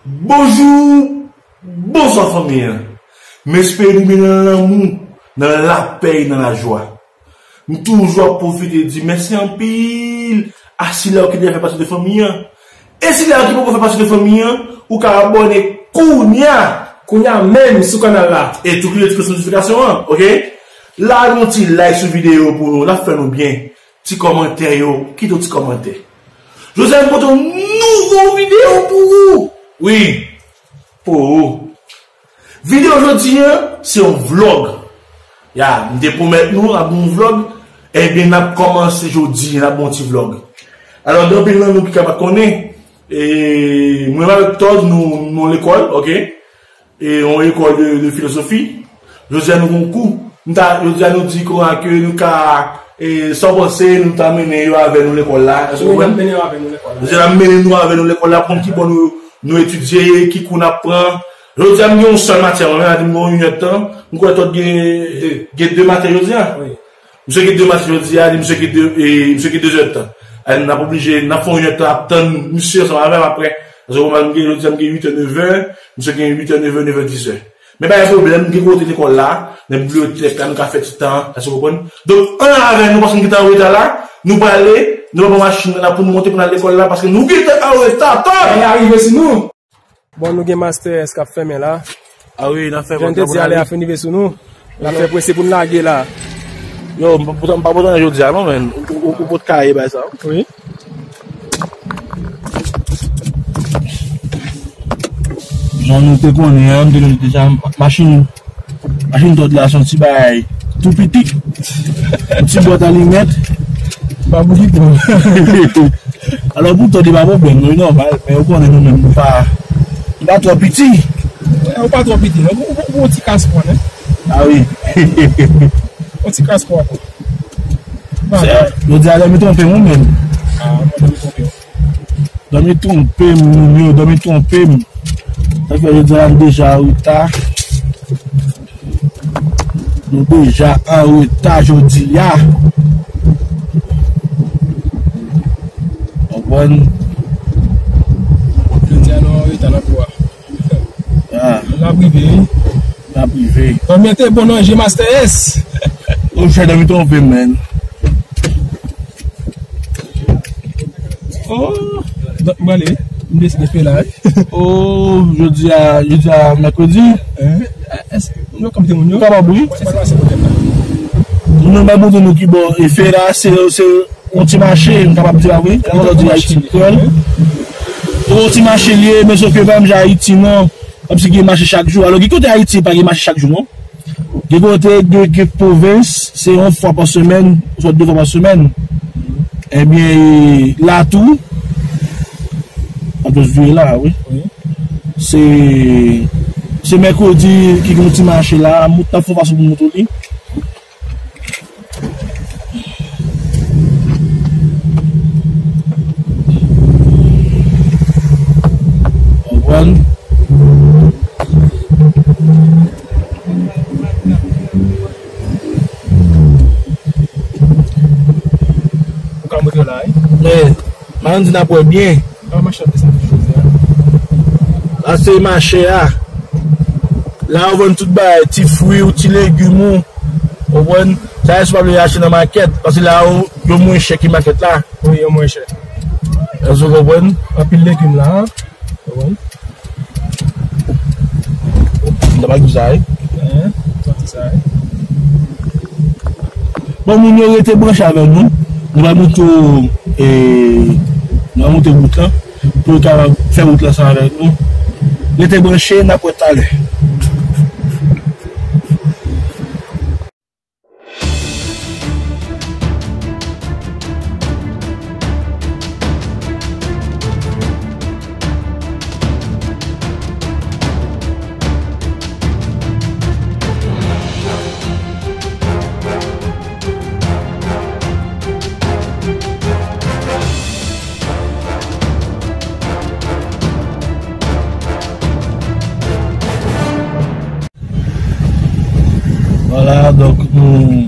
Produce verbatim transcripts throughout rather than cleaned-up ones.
Bonjou, bonswa fanmi an. M espere nou byen nan lanmou, nan lapè e nan lajwa. M toujou ap pwofite di mèsi anpil a sila yo ki deja fè pati de fanmi an. E sila yo ki poko fè pati de fanmi an, ou ka abòne kounya. Kounya menm sou kanal la. E tou klike ti klos notifikasyon an, oke? Lage yon ti like sou videyo pou nou, l ap fè nou byen. Ti kòmantè yo, kite yon ti kòmantè. Jodi a m pote yon nouvo videyo pou ou. Wi, pou ou. Videyo jodi a, se yon vlog. Ya, m te pwomèt nou, n ap yon vlog. Ebyen, n ap kòmanse jodi, n ap yon ti vlog. Alò, gen anpil nan nou ki ka pa konnen, e, mwen avèk Todd, nou, nou lekòl, oke? E yon ekòl de, de filozofi. Jodi a nou gon kou. Nou ta, jodi a nou di kouran ke nou ka, e, sa w panse, nou ta mennen yo avè nou lekòl la. Èske w konprann? Wi, n ap mennen yo avè nou lekòl la. Jodi a n ap mennen nou avè nou lekòl la, pou ki bò nou, nou etidye, ki kou n ap pran. Jodi a m gen yon sèl matyè, mwen menm, m gen yon inèdtan. M kwè Todd gen, gen de matyè jodi a. Wi. Misye gen de match jodi a, li, misye gen de, e, misye gen de zèdtan. E, n ap oblije, n ap fè yon zèdtan ap tann misye ansanm avè m apre. Paske mwen, m gen, jodi a, m gen uit è, nèf è, misye gen uit è, nèf è, nèf è, dis è. Men pa gen pwoblèm, m gen kote lekòl la, nan bibliyotèk la, nou ka fè ti tan, èske w konprann? Donk, ann avè nou, paske nou gentan an reta la, nou prale, nou pran machin nan pou nou monte pou n al lekòl la, paske nou gentan an reta, tò! Lè a rive sou nou! Bon, nou gen Master S k ap fèmen la. A wi, n ap fè. Jan m te di a, lè a fin rive sou nou. N ap fè prese pou n lage la. Yo, m pa, m pa pote anyen jodi a non, men. Ou, ou, ou pot kaye bay sa. Wi. Jan nou te konnen an, m te konnen deja, machin Machin Todd la se yon ti bagay tou piti. Yon ti bwat alimèt. Pa pou pito. Alò pou Todd li pa pwoblèm, non, li nòmal, men ou konnen nou menm, nou pa, nou pa twò piti. Ou pa twò piti, non. Ou, ou, ou, ou ti kas pwan, hein? A wi. Ou ti kas pwan. Jodi a, lè m twonpe m, ou menm. A, mwen, lè m twonpe w. Dòmi twonpe m, moun yo, dòmi twonpe m. Sa fè jodi a n deja an reta. Nou deja an reta jodi a. Konprann? Jodi a nou an reta nan kou a. Ah. N ap rive, wi. N ap rive. Konbyen te bon nan je Master S? Ou fè dòmi twonpe m, man. Oh. Donk, mwen ale, wi. M deside fè la, wi. Oh, jodi a, jodi a mèkredi. Hein? Èske nou konbyen moun yo? Ou kapab, wi. Èske nou pase kote la? Nou bay montre nou ki bò e fè la, se, se yon ti mache, m kapab di la, wi. Yon ti mache li ye. Yon ti mache li ye, men sof ke pa menm jan Ayiti, non. Kòmsi gen mache chak jou. Alò, gen kote Ayiti pa gen mache chak jou, non. Gen kote, gen kèk pwovens, se yon fwa pa semèn, oswa de fwa pa semèn. Ebyen, la tou, anplis di la, wi. Wi. Se, se mèkredi ki gen yon ti mache la, m t ap fè yon fason pou m montre w li. Konprann? Ou ka montre w la, wi. Men, m a di n ap wè byen. An mache ap desann jodi a. La se mache a. La yo vann tout bagay, ti fwi ou, ti legim ou. Ou konprann? Sa yo pa vle achte nan makèt, paske la yo, yo mwen chè ki makèt la. Wi, yo mwen chè. Èske w konprann? Anpil legim la, an. Ou konprann? M ta pral di sa, wi. Hein? Santi sa, wi. Bon, moun yo rete branche avè nou. Nou va montre w, e, nou va montre wout lan. Pou yo ka fè wout lan ansanm avèk nou. Rete branche, n ap wè talè. Vwala, donk, nou,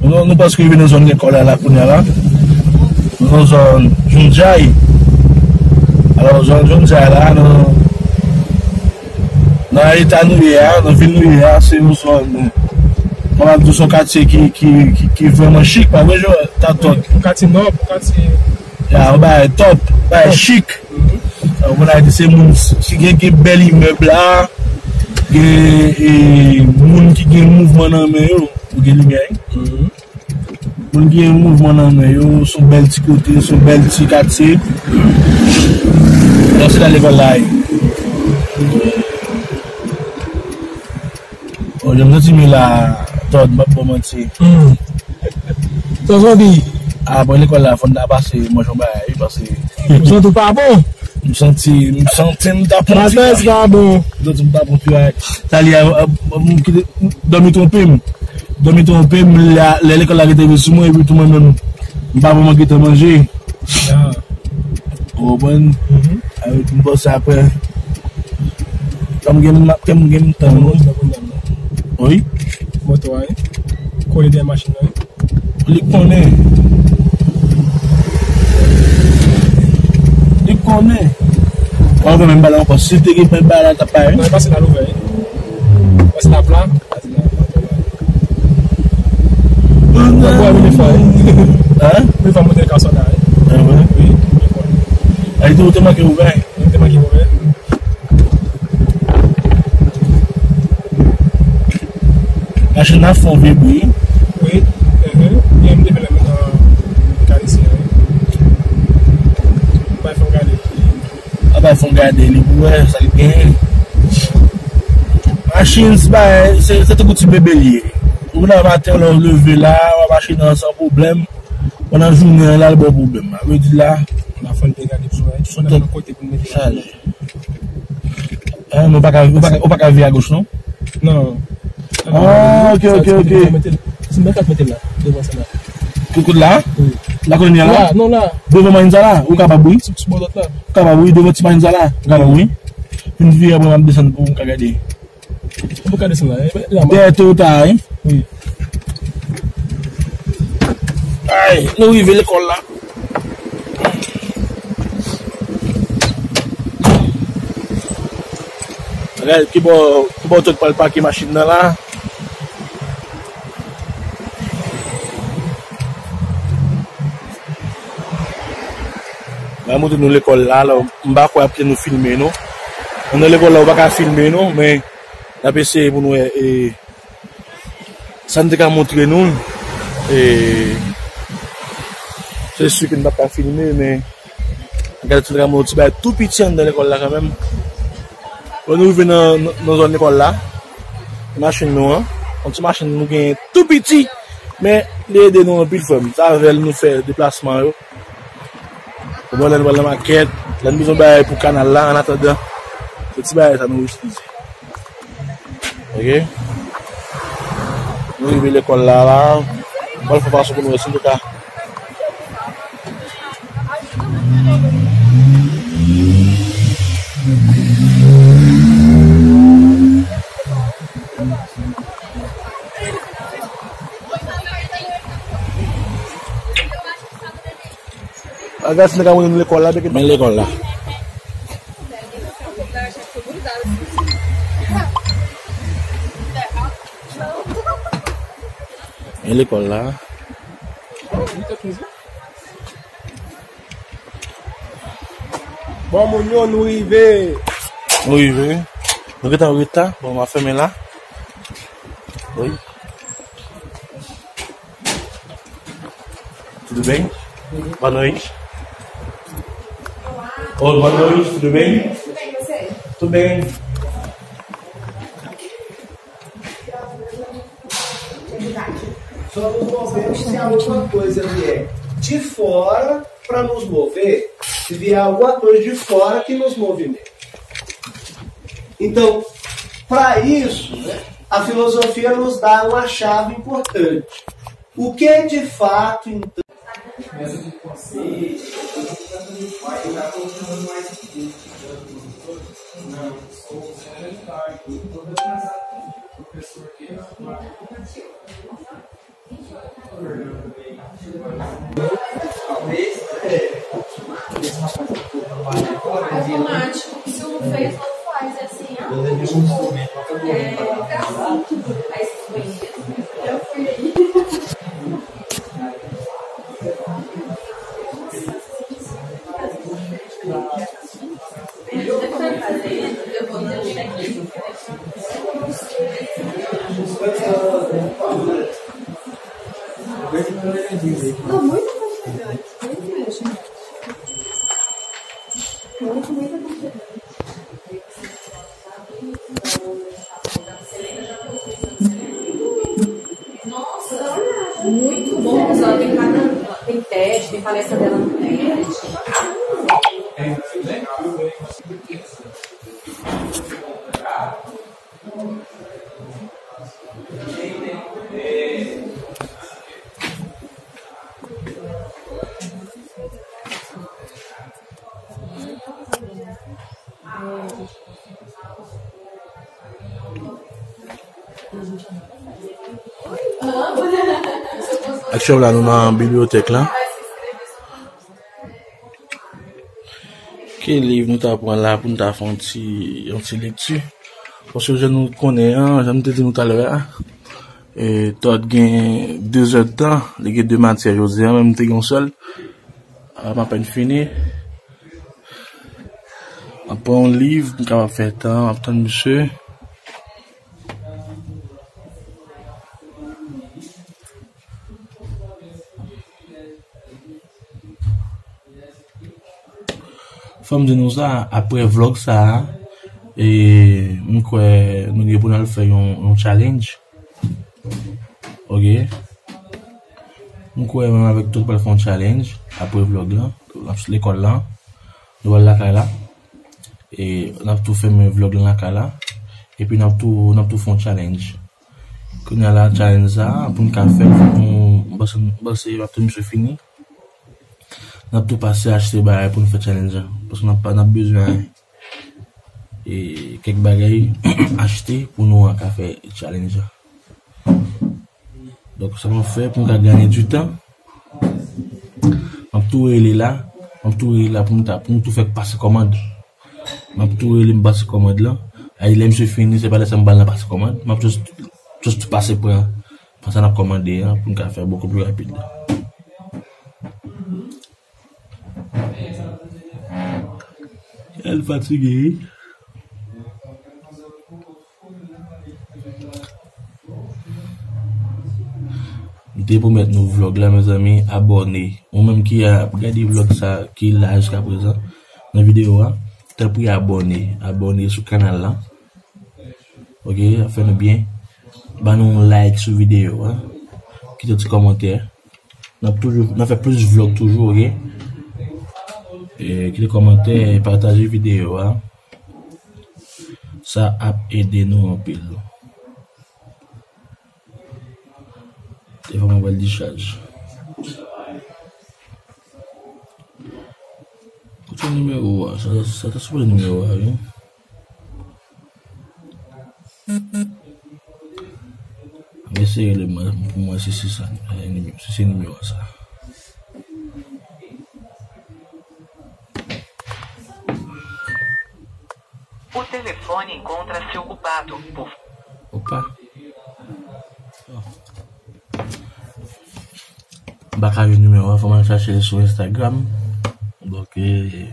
nou, nou prèske rive nan zòn lekòl la, la, kounye a la. Nou nan zòn Jundiaí. Alò, zòn, zòn sa la, nan, nan eta nou ye a, nan vil nou ye a, se yon zòn, kòman di, se yon katye ki, ki, ki, ki vrèman chik, pa vre, Joel? Ta tòt. Yon katye nòb, yon katye. Ya, yon bagay tòp, bagay chik. Ou konn Ayiti, se moun ki gen, gen bèl imèb la, gen, e, moun ki gen mouvman nan men yo, ou gen limyè, wi. Moun ki gen mouvman nan men yo, se yon bèl ti kote, se yon bèl ti katye. Donk, se la lekòl la ye. Bon, jan m santi m la, Tòd, m p ap ba w manti. Hmm. Sa w santi? A, bon, lekòl la, fò n ta pase manje yon bagay, wi, paske m santi w pa bon. M santi, m santi m t ap pran ti. Maten pa bon. M santi m t ap pran ti bagay. Sa li a, a, m kite, dòmi twonpe m. Dòmi twonpe m, lè, lè lekòl la gentan rive sou mwen, epi tou mwen menm, m pa vrèman gentan manje. Ah. Ou konprann? Mhm. Avèk m panse apre. Kòm gen m, kòm gen m tan. Wi. Moto a, wi. Kole dèyè machin nan, wi. Li konnen. Li konnen. Ou pa menm bal ankò. Si te gen bal la, t ap pare. Non, li pase la louvè, wi. Pase la pla. Mwen bwè mil fwa, wi. Hein? Mil fwa mwen te ka sòda, wi. Ah ouais? Wi, mil fwa. Ay, ou te manke ouvè? Mwen te manke ouvè. Machin nan fè yon vye bri. Wi. Mhm. Byen, m te fè lè mwen nan mekanisyen, wi. Bay fò gade. A bay fò gade li pou wè sa l gen. Machin, se pa, se, se tankou ti bebe l ye. Ou nan maten, lè w leve la, w ap mache nan san pwoblèm. Pandan jounen an, l al ba w pwoblèm. Sa vle di la. La fò l byen gade pou wè. Fò nan kote pou l mete. Chaje. Ah, men w pa ka, w pa ka, w pa ka vire agoch, non? Non. Ah, ok, ok, ok. Si m pa ka mete l la, devan sa la. Ki kote la? Wi. La koloni a la? La, non, la. Devan machin sa la? Ou kapab, wi. Sou, sou bò dwat la. Ou kapab, wi, devan ti machin sa la. Ou kapab, wi. Vin vire apre m ap desann pou m ka gade. Ou ka desann la, eh, la. Dèyè Toyota a, wi. Wi. Ay, nou rive lekòl la. Gade ki bò, ki bò tout pral pake machin nan la. Mwen montre nou lekòl la, la, m pa kwè ap kite nou filme, non. Anndan lekòl la, ou pa ka filme, non, men n ap eseye pou nou wè, e, sa n te ka montre nou, e, se si ke n p ap ka filme, men gade, n te ka montre yon ti bagay tou piti anndan lekòl la kanmenm. Lè nou rive nan, nan, nan zòn lekòl la, machin nou an, yon ti machin nou genyen tou piti, men li ede nou anpil, frè m. Se avè l nou fè deplasman yo. Ou konprann, lè nou pral nan makèt, lè nou bezwen bagay pou kanal la, annatandan, se ti bagay sa nou itilize. Ok? Nou rive lekòl la, la. Mwen fè fason pou nou wè si nou ka. Agas, nèg a mwen lekòl la, men lekòl la. Men lekòl la. Bon, moun yo, nou rive. Nou rive. Nou gentan an reta. Bon, m a fèmen la. Wi. Tudo bem? Boa noite. Oi, boa noite, tudo bem? Tudo bem. Só nos movemos se alguma coisa vier de fora para nos mover, se vier alguma coisa de fora que nos movimenta. Então, para isso, né, a filosofia nos dá uma chave importante. O que de fato, então, Automático, se um fez, outro faz, é assim, ah? É, é assim. Aí vocês conhecem? Eu fui aí. Não, muito aconchegante, muito mesmo. Muito, muito aconchegante. Muito bom, mas ela tem cada, tem teste, tem palestra dela no teste. Aktyèl la, nou nan bibliyotèk la. Ki liv nou ta pran la pou nou ta fè yon ti, yon ti lekti? Paske jan nou konnen an, jan m te di nou talè a, e, Todd gen de zèdtan, li gen de matyè jodi a, men m te gen yon sèl. A, m apèn fini. M ap pran yon liv, m kapab fè tan, m ap tann misye. Fò m di nou sa, apre vlòg sa a, e, m kwè nou gen pou n al fè yon, yon challenge. Ok. M kwè menm avèk tout pral fè yon challenge apre vlòg lan, lekòl lan. Nou pral lakay la. E n ap tou fèmen vlòg lan lakay la. Epi n ap tou, n ap tou fè yon challenge. Kounye a la, challenge sa, pou n ka fè l, fòk nou, m panse, m panse m ap tann misye fini. N ap tou pase achte bagay pou n fè challenge lan. Paske n ap, n ap bezwen, e, kèk bagay achte pou nou an ka fè challenge lan. Donk, sa m ap fè pou m ka ganye di tan. M ap tou rele la. M ap tou rele la pou m ta, pou m tou fè pase kòmand. M ap tou rele m pase kòmand lan. Ay, lè misye fini, se pa lè sa m ba l nan pase kòmand. M ap just, just pase pran, pran sa n ap kòmande an pou n ka fè bokou pli rapid. El fatige, wi. M te pwomèt nou vlòg la, mezanmi, abòne. Ou menm ki ap gade vlòg sa, ki la jiska prezan, nan videyo a, tanpri abòne. Abòne sou kanal la. Ok, ap fè nou byen. Ban nou yon like sou videyo a. Kite yon ti kòmantè. N ap toujou, n ap fè plis vlòg toujou, ok? E, kite kòmantè, pataje videyo a. Sa ap ede nou anpil. Telefòn mwen pral dichaj. Kote nimewo a? Sa, sa ta sipoze nimewo a, wi. Mwen eseye rele mwen pou mwen si se sa, si se nimewo sa. O telefone encontra-se ocupado, por. Opa. M pa ka jwenn nimewo a, fò m al chache l sou Instagram. Donk, eh,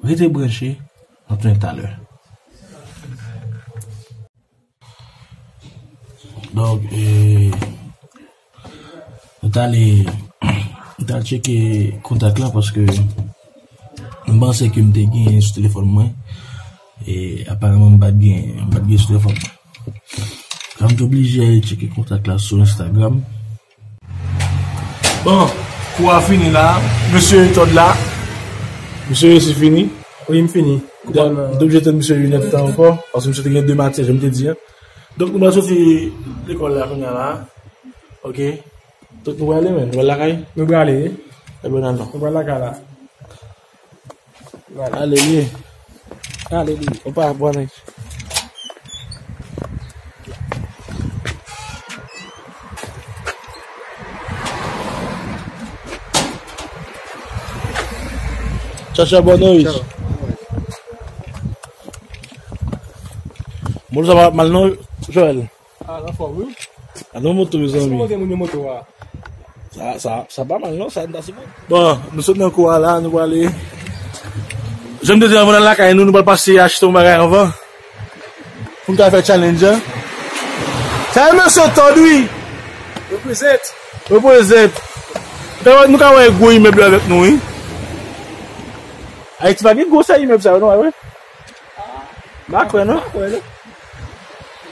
rete branche, n ap tounen talè. Donk, eh, nou t ale, nou t al tcheke kontak la paske m panse ke m te genyen sou telefòn mwen. E aparaman m pa t gen, m pa t gen sou telefòn mwen. Sa m te oblije ale tcheke kontak la sou Instagram. Bon, kou a fini la. Mesye Todd la. Mesye resi fini. Wi, m fini. M te, m te oblije tann misye yon èdtan ankò, paske misye te gen de matyè, jan m te di a. Donk, nou pral soti lekòl la kounye a la. Ok. Donk, nou prale, men. Nou pral lakay? Nou prale, wi. Ebyen, ann non. Nou pral lakay la. Vwala. Ale, li ye. Ale, li ye. Opa, bòn nèg. Chacha Bònòyis. Moto sa pa mal non, Joel. Ah, anfòm, wi. A non moto, mezanmi. Monte moun yo moto a. Sa, sa, sa pa mal non, sa n ta sipòte. Bon, nou sot nan kou a la, nou prale. Jan m te di anvan nan lakay nou, nou pral pase achte yon bagay anvan. Pou n ka fè challenge an. Sa e mesye Todd, wi. Represent. Represent. Nou ka wè gwo imèb yo avèk nou, wi. Ayiti pa gen gwo sa imèb sa yo, non, wi. M pa kwè, non. M pa kwè, non.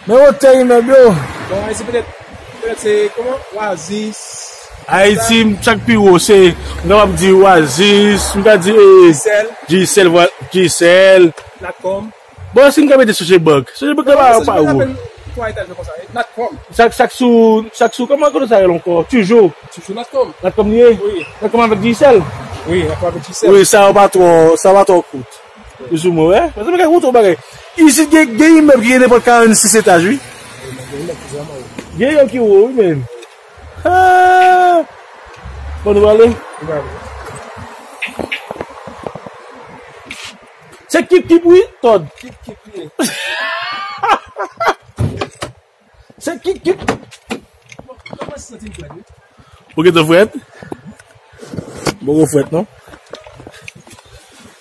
Men wotè imèb yo. Bon, Ayiti petèt, petèt se, kòman? Oasis. Ayiti, sa k pi wo, se, m kapab di Oasis, m ka di, eh, Digicel. Digicel, vwa-, Digicel. Natcom. Bon, si m ka mete Sogebank. Sogebank la pa, pa wo. Twa etaj konsa, eh, Natcom. Sa, sa k sou, sa k sou, kòman kote sa rele ankò? Tijo. Tijo Natcom. Natcom li ye? Wi. Natcom avèk Digicel? Wi, Natcom avèk Digicel. Wi, sa yo pa twò, sa yo pa twò kout. Plis ou mwen, wè. Paske mwen ka konte yon bagay. Isit gen, gen imèb ki gen nenpòt karannsis etaj, wi. Gen yo ki wo, wi, menm. Ah! Bon, nou prale? Nou prale. Se Kip Kip, wi, Todd. Kip Kip, wi. Se Kip Kip. Kòman se santi l fwèt, wi? Ou gentan fwèt? Bon, ou fwèt, non?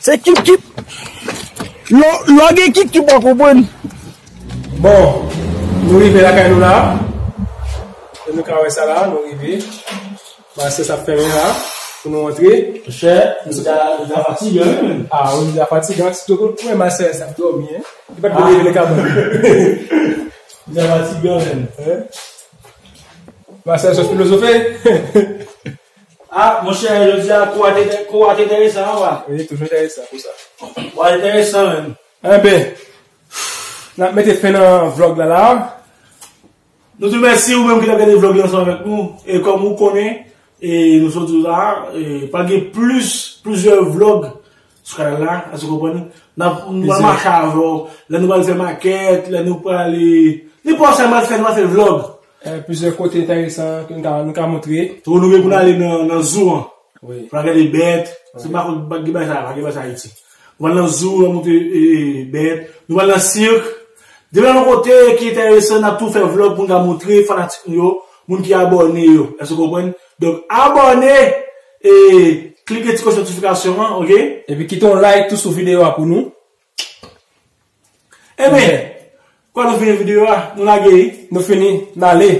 Se Kip Kip. Lò, lò gen Kip Kip, w a konprann. Bon, nou rive lakay nou la. E nou ka wè sa la, nou rive. Masè sa ap fèmen la, pou nou antre. Chè, nou deja, nou deja fatigan, wi, menm. Ah, wi, nou deja fatigan. Sitou pou mwen, masè sa ap dòmi, hein. Li pa t vle leve nan kabann. Nou deja fatigan, menm. Hein? Masè, sou filozofe. Ah, monchè, jodi a, kou a te, kou a te enteresan, wi. Wi, toujou enteresan, pou sa. Kou a te enteresan, menm. Enben, n ap mete fen nan vlòg la, la. Nou di mèsi ou menm ki t ap gade vlòg la ansanm avèk nou. E kòm ou konnen, e nou sot di w la, e pral gen plis, plizyè vlòg sou kanal la, èske w konprann? N ap, nou pral mache avè w, lè nou pral fè makèt, lè nou pral, e, nenpòt sa nou pral fè, nou pral fè vlòg. E, plizyè kote enteresan ke nou ka, nou ka montre. Tou nou gen pou n ale nan, nan zoo an. Wi. Pou n al gade bèt. Wi. Se pa kont bèt, gen bagay sa, pa gen bagay sa Ayiti. Nou pral nan zoo, nou montre, e, e, bèt. Nou pral nan sirk. Depi nan yon kote ki enteresan, n ap tou fè vlòg pou n ka montre fanatik nou yo, moun ki abòne yo. Èske w konprann? Donk, abòne e klike ti kòch notifikasyon an, oke? Epi kite yon like tou sou videyo a pou nou. Enben, kwa nou fini videyo a, nou lage li. Nou fini, n ale.